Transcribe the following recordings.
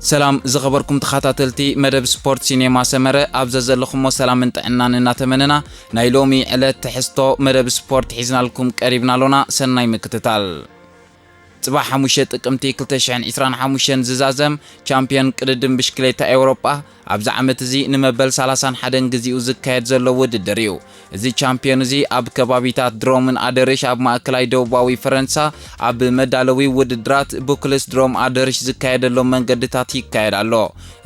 ሰላም ዝኸበርኩም ተኸታተልቲ መደብ ስፖርት ሲኔማ ሰመረ፣ ኣብ ዘዘለኹሞ ሰላምን ጥዕናን እናተመነና፣ ናይ ሎሚ ዕለት ትሕዝቶ መደብ ስፖርት ሒዝናልኩም ቀሪብና ኣሎና። ሰናይ ምክትታል። ጽባሕ ሓሙሽተ ጥቅምቲ ክልተ ሽሕን ዕስራን ሓሙሽተን ዝዛዘም ቻምፒዮን ቅድድም ብሽክሌታ ኤውሮጳ ኣብዚ ዓመት እዚ ንመበል ሰላሳን ሓደን ግዜኡ ዝካየድ ዘሎ ውድድር እዩ። እዚ ቻምፒዮን እዚ ኣብ ከባቢታት ድሮምን ኣደርሽ ኣብ ማእከላይ ደቡባዊ ፈረንሳ ኣብ መዳለዊ ውድድራት ቡክልስ ድሮም ኣደርሽ ዝካየደሎም መንገድታት ይካየድ ኣሎ።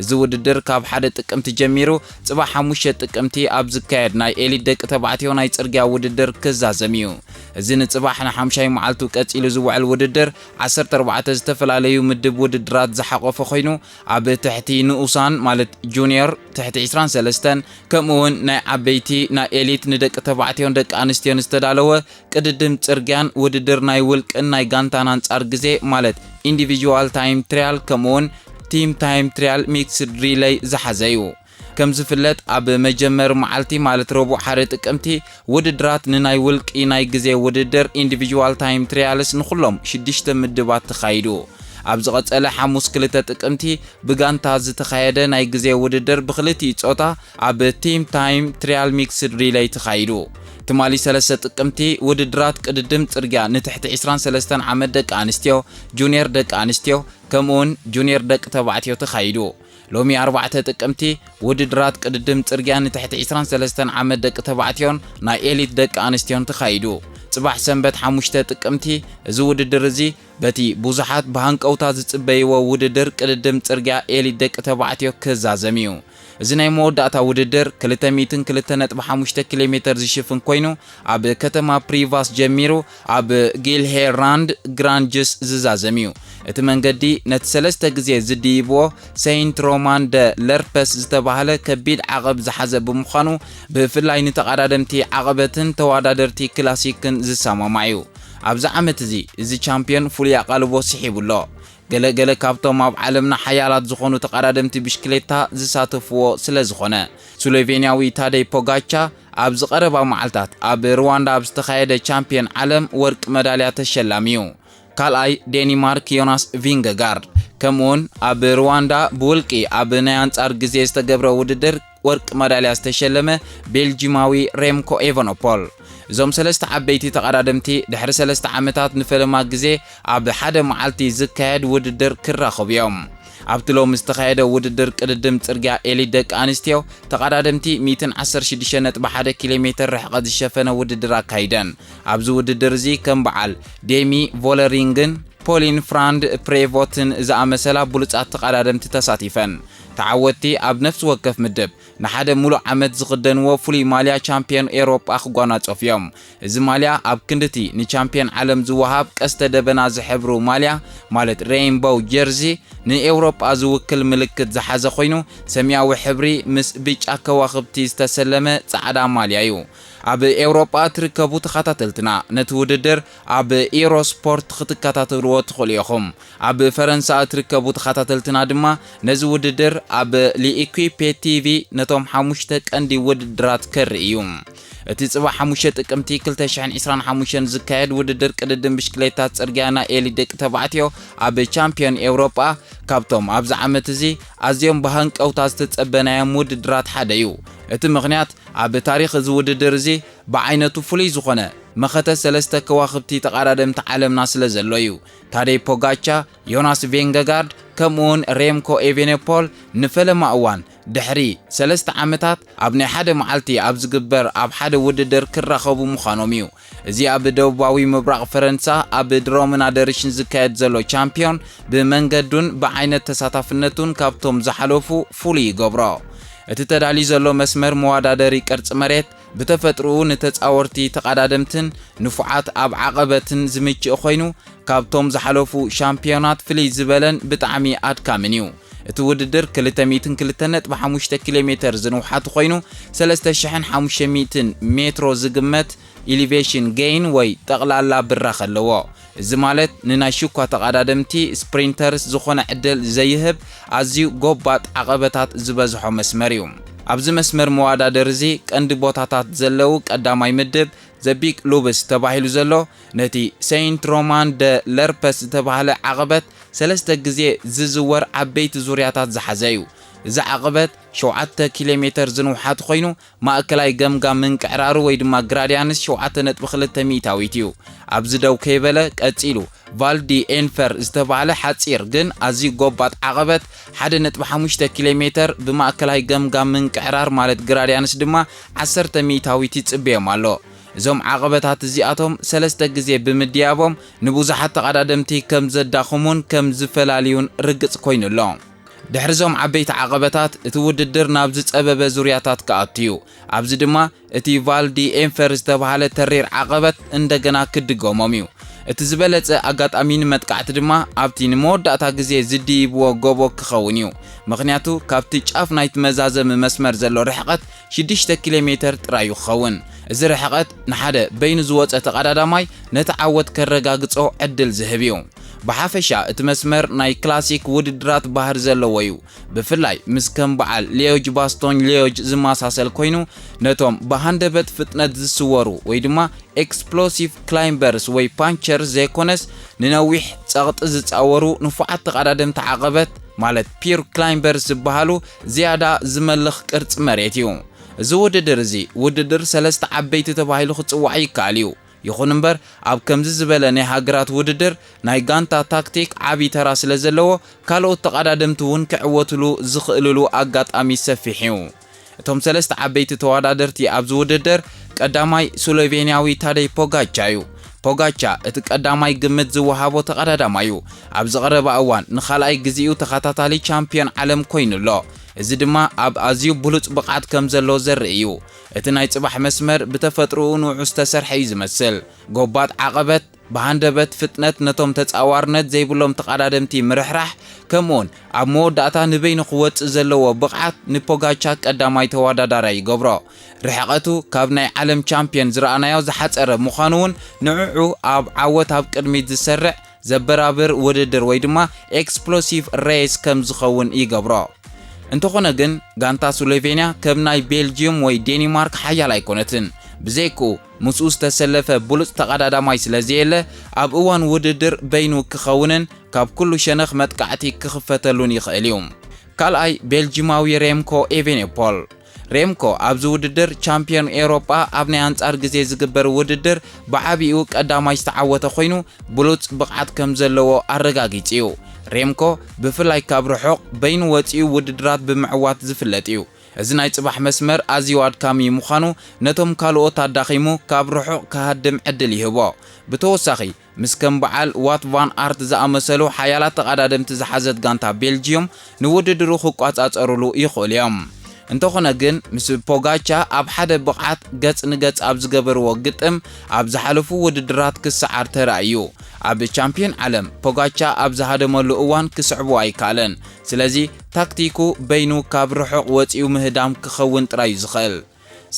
እዚ ውድድር ካብ ሓደ ጥቅምቲ ጀሚሩ ጽባሕ ሓሙሽተ ጥቅምቲ ኣብ ዝካየድ ናይ ኤሊት ደቂ ተባዕትዮ ናይ ጽርግያ ውድድር ክዛዘም እዩ። እዚ ንጽባሕ ንሓምሻይ መዓልቱ ቀጺሉ ዝውዕል ውድድር ዓሰርተ ኣርባዕተ ዝተፈላለዩ ምድብ ውድድራት ዝሓቆፈ ኮይኑ፣ ኣብ ትሕቲ ንኡሳን ማለት ጁኒየር ትሕቲ ዕስራን ሰለስተን ከምኡ እውን ናይ ዓበይቲ ናይ ኤሊት ንደቂ ተባዕትዮን ደቂ ኣንስትዮን ዝተዳለወ ቅድድም ጽርግያን ውድድር ናይ ውልቅን ናይ ጋንታን ኣንጻር ግዜ ማለት ኢንዲቪጁዋል ታይም ትሪያል ከምኡ እውን ቲም ታይም ትሪያል ሚክስድ ሪለይ ዝሓዘ እዩ። ከም ዝፍለጥ ኣብ መጀመሪ መዓልቲ ማለት ረቡዕ ሓደ ጥቅምቲ ውድድራት ንናይ ውልቂ ናይ ግዜ ውድድር ኢንዲቪጁዋል ታይም ትሪያልስ ንኹሎም ሽዱሽተ ምድባት ተኻይዱ። ኣብ ዝቐጸለ ሓሙስ ክልተ ጥቅምቲ ብጋንታ ዝተኻየደ ናይ ግዜ ውድድር ብክልቲኡ ጾታ ኣብ ቲም ታይም ትሪያል ሚክስድ ሪለይ ተኻይዱ። ትማሊ ሰለስተ ጥቅምቲ ውድድራት ቅድድም ጽርግያ ንትሕቲ ዕስራን ሰለስተን ዓመት ደቂ ኣንስትዮ፣ ጁኒየር ደቂ ኣንስትዮ ከምኡውን ጁኒየር ደቂ ተባዕትዮ ተኻይዱ። ሎሚ ኣርባዕተ ጥቅምቲ ውድድራት ቅድድም ጽርግያ ንትሕቲ ዕስራን ሰለስተን ዓመት ደቂ ተባዕትዮን ናይ ኤሊት ደቂ ኣንስትዮን ተኻይዱ። ጽባሕ ሰንበት ሓሙሽተ ጥቅምቲ እዚ ውድድር እዚ በቲ ብዙሓት ብሃንቀውታ ዝጽበይዎ ውድድር ቅድድም ጽርግያ ኤሊት ደቂ ተባዕትዮ ክዛዘም እዩ። እዚ ናይ መወዳእታ ውድድር ክልተ ሚእትን ክልተ ነጥቢ ሓሙሽተ ኪሎ ሜተር ዝሽፍን ኮይኑ፣ ኣብ ከተማ ፕሪቫስ ጀሚሩ ኣብ ጊልሄራንድ ግራንጅስ ዝዛዘም እዩ። እቲ መንገዲ ነቲ ሰለስተ ግዜ ዝድይብዎ ሴይንት ሮማን ደ ለርፐስ ዝተባህለ ከቢድ ዓቐብ ዝሓዘ ብምዃኑ፣ ብፍላይ ንተቐዳደምቲ ዓቐበትን ተወዳደርቲ ክላሲክን ዝሰማማዕ እዩ። ኣብዚ ዓመት እዚ፣ እዚ ቻምፒዮን ፍሉይ ኣቓልቦ ስሒቡ ኣሎ። ገለ ገለ ካብቶም ኣብ ዓለምና ሓያላት ዝኾኑ ተቐዳደምቲ ብሽክሌታ ዝሳተፍዎ ስለ ዝኾነ፣ ስሎቬንያዊ ታደይ ፖጋቻ ኣብዚ ቀረባ መዓልታት ኣብ ሩዋንዳ ኣብ ዝተኻየደ ቻምፒዮን ዓለም ወርቂ መዳልያ ተሸላሚ እዩ። ካልኣይ ዴኒማርክ ዮናስ ቪንገጋርድ፣ ከምኡውን ኣብ ሩዋንዳ ብውልቂ ኣብ ናይ ኣንጻር ግዜ ዝተገብረ ውድድር ወርቂ መዳልያ ዝተሸለመ ቤልጂማዊ ሬምኮ ኤቨኖፖል። እዞም ሰለስተ ዓበይቲ ተቐዳደምቲ ድሕሪ ሰለስተ ዓመታት ንፈለማ ግዜ ኣብ ሓደ መዓልቲ ዝካየድ ውድድር ክራኸቡ እዮም። ኣብቲ ሎሚ ዝተኻየደ ውድድር ቅድድም ጽርግያ ኤሊት ደቂ ኣንስትዮ ተቐዳደምቲ ሚእትን ዓሰርተ ሽዱሽተ ነጥቢ ሓደ ኪሎ ሜተር ርሕቐት ዝሸፈነ ውድድር ኣካይደን። ኣብዚ ውድድር እዚ ከም በዓል ዴሚ ቮለሪንግን ፖሊን ፍራንድ ፕሬቮትን ዝኣመሰላ ብሉጻት ተቐዳደምቲ ተሳቲፈን። ተዓወትቲ ኣብ ነፍሲ ወከፍ ምድብ ንሓደ ሙሉእ ዓመት ዝኽደንዎ ፍሉይ ማልያ ቻምፒዮን ኤውሮጳ ክጓናጸፉ እዮም። እዚ ማልያ ኣብ ክንድቲ ንቻምፒዮን ዓለም ዝወሃብ ቀስተ ደበና ዝሕብሩ ማልያ ማለት ሬይንቦው ጀርዚ ንኤውሮጳ ዝውክል ምልክት ዝሓዘ ኮይኑ፣ ሰማያዊ ሕብሪ ምስ ብጫ ከዋኽብቲ ዝተሰለመ ጻዕዳ ማልያ እዩ። ኣብ ኤውሮጳ እትርከቡ ተኸታተልትና ነቲ ውድድር ኣብ ኢሮስፖርት ክትከታተልዎ ትኽእሉ ኢኹም። ኣብ ፈረንሳ እትርከቡ ተኸታተልትና ድማ ነዚ ውድድር ኣብ ሊኢኩፔ ቲቪ ነቶም ሓሙሽተ ቀንዲ ውድድራት ከርኢ እዩ። እቲ ጽባሕ ሓሙሽተ ጥቅምቲ ክልተ ሽሕን ዕስራን ሓሙሽተን ዝካየድ ውድድር ቅድድም ብሽክሌታ ጽርግያ ናይ ኤሊት ደቂ ተባዕትዮ ኣብ ቻምፒዮን ኤውሮጳ ካብቶም ኣብዚ ዓመት እዚ ኣዝዮም ብሃንቀውታ ዝተጸበናዮም ውድድራት ሓደ እዩ። እቲ ምኽንያት ኣብ ታሪኽ እዚ ውድድር እዚ ብዓይነቱ ፍሉይ ዝኾነ መኸተ ሰለስተ ከዋኽብቲ ተቐዳደምቲ ዓለምና ስለ ዘሎ እዩ። ታደይ ፖጋቻ፣ ዮናስ ቬንገጋርድ ከምኡውን ሬምኮ ኤቬኔፖል ንፈለማ እዋን ድሕሪ ሰለስተ ዓመታት ኣብ ናይ ሓደ መዓልቲ ኣብ ዝግበር ኣብ ሓደ ውድድር ክራኸቡ ምዃኖም እዩ። እዚ ኣብ ደቡባዊ ምብራቕ ፈረንሳ ኣብ ድሮምን ኣደርሽን ዝካየድ ዘሎ ቻምፒዮን ብመንገዱን ብዓይነት ተሳታፍነቱን ካብቶም ዝሓለፉ ፍሉይ ይገብሮ። እቲ ተዳልዩ ዘሎ መስመር መወዳደሪ ቅርጺ መሬት ብተፈጥሮኡ ንተጻወርቲ ተቐዳደምትን ንፉዓት ኣብ ዓቐበትን ዝምችእ ኮይኑ፣ ካብቶም ዝሓለፉ ሻምፒዮናት ፍልይ ዝበለን ብጣዕሚ ኣድካምን እዩ። እቲ ውድድር ክልተ ሚእትን ክልተን ነጥቢ ሓሙሽተ ኪሎ ሜተር ዝንውሓቱ ኮይኑ፣ ሰለስተ ሽሕን ሓሙሽተ ሚእትን ሜትሮ ዝግመት ኢሊቬሽን ጌይን ወይ ጠቕላላ ብራኸ ኣለዎ። እዚ ማለት ንናይ ሽኳ ተቐዳደምቲ ስፕሪንተርስ ዝኾነ ዕድል ዘይህብ ኣዝዩ ጎባጥ ዓቐበታት ዝበዝሖ መስመር እዩ። ኣብዚ መስመር መወዳደሪ እዚ ቀንዲ ቦታታት ዘለዉ ቀዳማይ ምድብ ዘ ቢግ ሉብስ ተባሂሉ ዘሎ ነቲ ሴይንት ሮማን ደ ለርፐስ ዝተባህለ ዓቐበት ሰለስተ ግዜ ዝዝወር ዓበይቲ ዙርያታት ዝሓዘ እዩ። እዚ ዓቐበት ሸውዓተ ኪሎ ሜተር ዝንውሓት ኮይኑ፣ ማእከላይ ገምጋም ምንቅዕራሩ ወይ ድማ ግራዲያንስ ሸውዓተ ነጥቢ ክልተ ሚእታዊት እዩ። ኣብዚ ደው ከይበለ ቀጺሉ፣ ቫልዲ ኤንፈር ዝተባህለ ሓጺር ግን ኣዝዩ ጎባጥ ዓቐበት ሓደ ነጥቢ ሓሙሽተ ኪሎ ሜተር ብማእከላይ ገምጋም ምንቅዕራር ማለት ግራዲያንስ ድማ ዓሰርተ ሚእታዊት ይጽበዮም ኣሎ። እዞም ዓቐበታት እዚኣቶም ሰለስተ ግዜ ብምድያቦም ንብዙሓት ተቐዳደምቲ ከም ዘዳኽሙን ከም ዝፈላልዩን ርግጽ ኮይኑ ኣሎ። ድሕሪ እዞም ዓበይቲ ዓቐበታት እቲ ውድድር ናብ ዝጸበበ ዙርያታት ክኣቱ እዩ። ኣብዚ ድማ እቲ ቫልዲ ኤንፈር ዝተባህለ ተሪር ዓቐበት እንደገና ክድገሞም እዩ። እቲ ዝበለጸ ኣጋጣሚ ንመጥቃዕቲ ድማ ኣብቲ ንመወዳእታ ግዜ ዝድይብዎ ጎቦ ክኸውን እዩ። ምኽንያቱ ካብቲ ጫፍ ናይቲ መዛዘሚ መስመር ዘሎ ርሕቀት ሽዱሽተ ኪሎ ሜተር ጥራይ እዩ ክኸውን። እዚ ርሕቀት ንሓደ በይኑ ዝወጸ ተቐዳዳማይ ነቲ ዓወት ከረጋግጾ ዕድል ዝህብ እዩ። ብሓፈሻ እቲ መስመር ናይ ክላሲክ ውድድራት ባህሪ ዘለዎ እዩ። ብፍላይ ምስ ከም በዓል ሊዮጅ ባስቶኝ ሊዮጅ ዝመሳሰል ኮይኑ፣ ነቶም ብሃንደበት ፍጥነት ዝስወሩ ወይ ድማ ኤክስፕሎሲቭ ክላይምበርስ ወይ ፓንቸርስ ዘይኮነስ፣ ንነዊሕ ጸቕጢ ዝጻወሩ ንፉዓት ተቐዳደምቲ ዓቐበት ማለት ፒር ክላይምበርስ ዝበሃሉ ዝያዳ ዝመልኽ ቅርጺ መሬት እዩ። እዚ ውድድር እዚ ውድድር ሰለስተ ዓበይቲ ተባሂሉ ክጽዋዕ ይከኣል እዩ። ይኹን እምበር ኣብ ከምዚ ዝበለ ናይ ሃገራት ውድድር ናይ ጋንታ ታክቲክ ዓቢ ተራ ስለ ዘለዎ ካልኦት ተቐዳደምቲ እውን ክዕወትሉ ዝኽእልሉ ኣጋጣሚ ሰፊሕ እዩ። እቶም ሰለስተ ዓበይቲ ተወዳደርቲ ኣብዚ ውድድር ቀዳማይ ስሎቬንያዊ ታደይ ፖጋቻ እዩ። ፖጋቻ እቲ ቀዳማይ ግምት ዝወሃቦ ተቐዳዳማይ እዩ። ኣብዚ ቀረባ እዋን ንኻልኣይ ግዜኡ ተኸታታሊ ቻምፒዮን ዓለም ኮይኑ ኣሎ። እዚ ድማ ኣብ ኣዝዩ ብሉጽ ብቕዓት ከም ዘሎ ዘርኢ እዩ። እቲ ናይ ጽባሕ መስመር ብተፈጥሮኡ ንዑ ዝተሰርሐ እዩ ዝመስል። ጎባጥ ዓቐበት፣ ብሃንደበት ፍጥነት ነቶም ተጻዋርነት ዘይብሎም ተቐዳደምቲ ምርሕራሕ፣ ከምኡውን ኣብ መወዳእታ ንበይኑ ክወጽእ ዘለዎ ብቕዓት ንፖጋቻ ቀዳማይ ተወዳዳራይ ይገብሮ። ርሕቐቱ ካብ ናይ ዓለም ቻምፒዮን ዝረኣናዮ ዝሓጸረ ምዃኑ እውን ንዕዑ ኣብ ዓወት ኣብ ቅድሚት ዝሰርዕ ዘበራብር ውድድር ወይ ድማ ኤክስፕሎሲቭ ሬስ ከም ዝኸውን ይገብሮ። እንተኾነ ግን ጋንታ ስሎቬንያ ከም ናይ ቤልጂዩም ወይ ዴኒማርክ ሓያል ኣይኮነትን። ብዘይክኡ ምስኡ ዝተሰለፈ ብሉጽ ተቐዳዳማይ ስለ ዘየለ ኣብ እዋን ውድድር በይኑ ክኸውንን ካብ ኩሉ ሸነኽ መጥቃዕቲ ክኽፈተሉን ይኽእል እዩ። ካልኣይ ቤልጂማዊ ሬምኮ ኤቬኔፖል። ሬምኮ ኣብዚ ውድድር ቻምፒዮን ኤውሮጳ ኣብ ናይ ኣንጻር ግዜ ዝግበር ውድድር ብዓቢኡ ቀዳማይ ዝተዓወተ ኮይኑ ብሉጽ ብቕዓት ከም ዘለዎ ኣረጋጊጹ እዩ። ሬምኮ ብፍላይ ካብ ርሑቕ በይኑ ወጺኡ ውድድራት ብምዕዋት ዝፍለጥ እዩ። እዚ ናይ ጽባሕ መስመር ኣዝዩ ኣድካሚ ምዃኑ ነቶም ካልኦት ኣዳኺሙ ካብ ርሑቕ ክሃድም ዕድል ይህቦ። ብተወሳኺ ምስ ከም በዓል ዋት ቫን ኣርት ዝኣመሰሉ ሓያላት ተቐዳደምቲ ዝሓዘት ጋንታ ቤልጂዩም ንውድድሩ ክቋጻጸሩሉ ይኽእሉ እዮም። እንተኾነ ግን ምስ ፖጋቻ ኣብ ሓደ ብቕዓት ገጽ ንገጽ ኣብ ዝገበርዎ ግጥም ኣብ ዝሓለፉ ውድድራት ክሰዓር ተራእዩ። ኣብ ቻምፒዮን ዓለም ፖጋቻ ኣብ ዝሃደመሉ እዋን ክስዕቦ ኣይከኣለን። ስለዚ ታክቲኩ በይኑ ካብ ርሑቕ ወጺኡ ምህዳም ክኸውን ጥራይ እዩ ዝኽእል።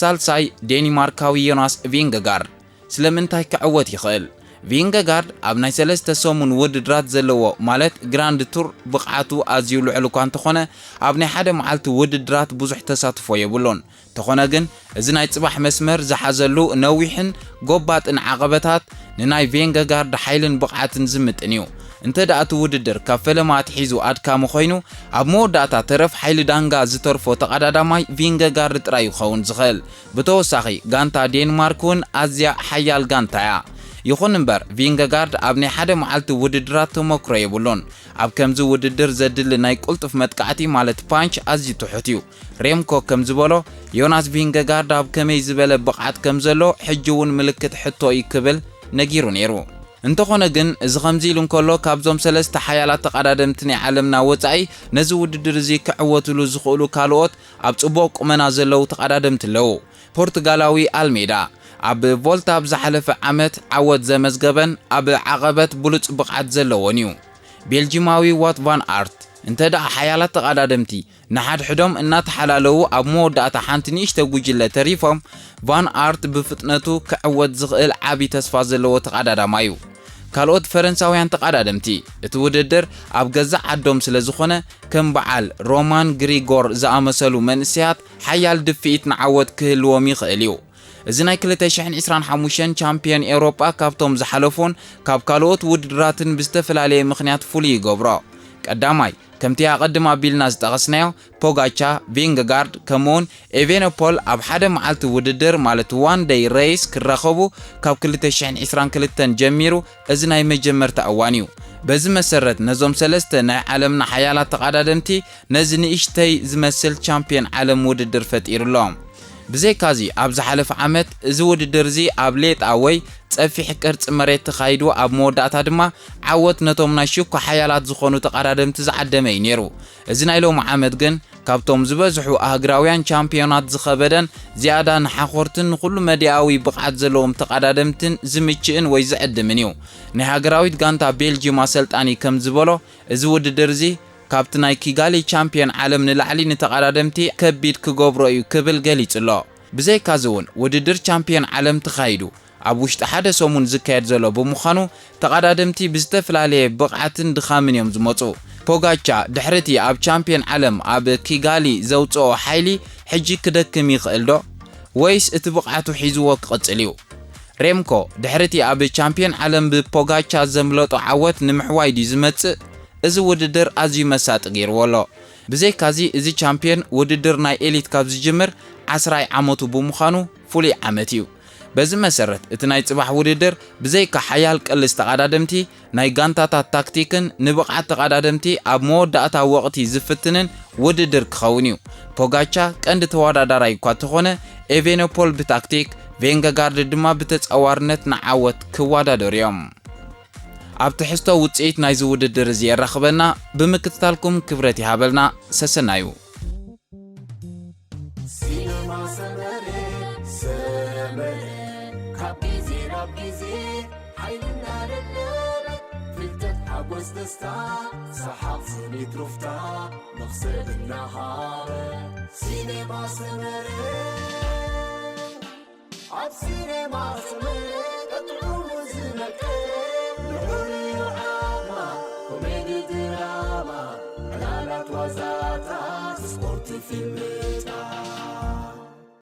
ሳልሳይ ዴኒማርካዊ ዮናስ ቪንገጋርድ። ስለምንታይ ክዕወት ይኽእል? ቪንገጋርድ ኣብ ናይ ሰለስተ ሰሙን ውድድራት ዘለዎ ማለት ግራንድ ቱር ብቕዓቱ ኣዝዩ ልዑል እኳ እንተኾነ ኣብ ናይ ሓደ መዓልቲ ውድድራት ብዙሕ ተሳትፎ የብሉን። ተኾነ ግን እዚ ናይ ጽባሕ መስመር ዝሓዘሉ ነዊሕን ጎባጥን ዓቐበታት ንናይ ቬንገጋርድ ሓይልን ብቕዓትን ዝምጥን እዩ። እንተ ደኣ እቲ ውድድር ካብ ፈለማ ኣትሒዙ ኣድካሚ ኮይኑ ኣብ መወዳእታ ተረፍ ሓይሊ ዳንጋ ዝተርፎ ተቐዳዳማይ ቪንገጋርድ ጥራይ ይኸውን ዝኽእል። ብተወሳኺ ጋንታ ዴንማርክ እውን ኣዝያ ሓያል ጋንታ እያ። ይኹን እምበር ቪንገጋርድ ኣብ ናይ ሓደ መዓልቲ ውድድራት ተመክሮ የብሉን። ኣብ ከምዚ ውድድር ዘድሊ ናይ ቅልጡፍ መጥቃዕቲ ማለት ፓንች ኣዝዩ ትሑት እዩ። ሬምኮ ከም ዝበሎ ዮናስ ቪንገጋርድ ኣብ ከመይ ዝበለ ብቕዓት ከም ዘሎ ሕጂ እውን ምልክት ሕቶ እዩ ክብል ነጊሩ ነይሩ። እንተኾነ ግን እዚ ከምዚ ኢሉ እንከሎ ካብዞም ሰለስተ ሓያላት ተቐዳደምቲ ናይ ዓለምና ወጻኢ ነዚ ውድድር እዚ ክዕወትሉ ዝኽእሉ ካልኦት ኣብ ጽቡቕ ቁመና ዘለዉ ተቐዳደምቲ ኣለዉ። ፖርቱጋላዊ ኣልሜዳ ኣብ ቮልታ ኣብ ዝሓለፈ ዓመት ዓወት ዘመዝገበን ኣብ ዓቐበት ብሉጽ ብቕዓት ዘለዎን እዩ። ቤልጂማዊ ዋት ቫን ኣርት እንተ ደኣ ሓያላት ተቐዳደምቲ ንሓድሕዶም እናተሓላለዉ ኣብ መወዳእታ ሓንቲ ንእሽቶ ጉጅለ ተሪፎም ቫን ኣርት ብፍጥነቱ ክዕወት ዝኽእል ዓቢ ተስፋ ዘለዎ ተቐዳዳማይ እዩ። ካልኦት ፈረንሳውያን ተቐዳደምቲ እቲ ውድድር ኣብ ገዛእ ዓዶም ስለ ዝኾነ ከም በዓል ሮማን ግሪጎር ዝኣመሰሉ መንእሰያት ሓያል ድፍኢት ንዓወት ክህልዎም ይኽእል እዩ። እዚ ናይ ክልተ ሽሕን ዕስራን ሓሙሽተን ቻምፒዮን ኤውሮጳ ካብቶም ዝሓለፉን ካብ ካልኦት ውድድራትን ብዝተፈላለየ ምኽንያት ፍሉይ ይገብሮ። ቀዳማይ፣ ከምቲ ኣቐድም ኣቢልና ዝጠቐስናዮ፣ ፖጋቻ፣ ቪንገጋርድ ከምኡውን ኤቬኖፖል ኣብ ሓደ መዓልቲ ውድድር ማለት ዋን ደይ ሬስ ክራኸቡ ካብ ክልተ ሽሕን ዕስራን ክልተን ጀሚሩ እዚ ናይ መጀመርታ እዋን እዩ። በዚ መሰረት ነዞም ሰለስተ ናይ ዓለምና ሓያላት ተቐዳደምቲ ነዚ ንእሽተይ ዝመስል ቻምፒዮን ዓለም ውድድር ፈጢሩሎም። ብዘይካዚ ኣብ ዝሓለፈ ዓመት እዚ ውድድር እዚ ኣብ ሌጣ ወይ ጸፊሕ ቅርጺ መሬት ተኻይዱ ኣብ መወዳእታ ድማ ዓወት ነቶም ናይ ሽኮ ሓያላት ዝኾኑ ተቐዳደምቲ ዝዓደመ እዩ ነይሩ። እዚ ናይ ሎሚ ዓመት ግን ካብቶም ዝበዝሑ ኣህግራውያን ቻምፒዮናት ዝኸበደን ዝያዳ ንሓኾርትን ንኹሉ መዲያዊ ብቕዓት ዘለዎም ተቐዳደምትን ዝምችእን ወይ ዝዕድምን እዩ። ናይ ሃገራዊት ጋንታ ቤልጂየም ኣሰልጣኒ ከም ዝበሎ፣ እዚ ውድድር እዚ ካብቲ ናይ ኪጋሊ ቻምፒዮን ዓለም ንላዕሊ ንተቐዳደምቲ ከቢድ ክገብሮ እዩ ክብል ገሊጹ ኣሎ። ብዘይካዚ እውን ውድድር ቻምፒዮን ዓለም ተኻይዱ ኣብ ውሽጢ ሓደ ሰሙን ዝካየድ ዘሎ ብምዃኑ ተቐዳደምቲ ብዝተፈላለየ ብቕዓትን ድኻምን እዮም ዝመፁ። ፖጋቻ ድሕሪቲ ኣብ ቻምፒዮን ዓለም ኣብ ኪጋሊ ዘውፅኦ ሓይሊ ሕጂ ክደክም ይኽእል ዶ? ወይስ እቲ ብቕዓቱ ሒዝዎ ክቕፅል እዩ? ሬምኮ ድሕሪቲ ኣብ ቻምፒዮን ዓለም ብፖጋቻ ዘምለጦ ዓወት ንምሕዋይ ድዩ ዝመፅእ? እዚ ውድድር ኣዝዩ መሳጢ ገይርዎ ኣሎ። ብዘይካዚ እዚ ቻምፒዮን ውድድር ናይ ኤሊት ካብ ዝጅምር ዓስራይ ዓመቱ ብምዃኑ ፍሉይ ዓመት እዩ። በዚ መሰረት እቲ ናይ ጽባሕ ውድድር ብዘይካ ሓያል ቅልስ ተቐዳደምቲ ናይ ጋንታታት ታክቲክን ንብቕዓት ተቐዳደምቲ ኣብ መወዳእታ ወቕቲ ዝፍትንን ውድድር ክኸውን እዩ። ፖጋቻ ቀንዲ ተወዳዳራይ እኳ ተኾነ፣ ኤቬኖፖል ብታክቲክ፣ ቬንገጋርድ ድማ ብተጻዋርነት ንዓወት ክወዳደሩ እዮም። ኣብ ትሕዝቶ ውጽኢት ናይዚ ውድድር እዚ የራኽበና። ብምክትታልኩም ክብረት ይሃበልና። ሰሰናዩ። ሲነማ ሰመረ ሰመረ ካብ ግዜ ናብ ግዜ ሓይልና ለለበ ፍልጠት ሓጎስ ደስታ ሰሓቕ ስኒት ሩፍታ መኽሰብ እናሃበ ሲነማ ሰመረ ኣብ ሲነማ ሰመረ ቀጥዑ ዝመቀ ንዑር እዩ ዓማ ኮሜዲ ድራማ ዕላላት ዋዛታት ስፖርት ፊልም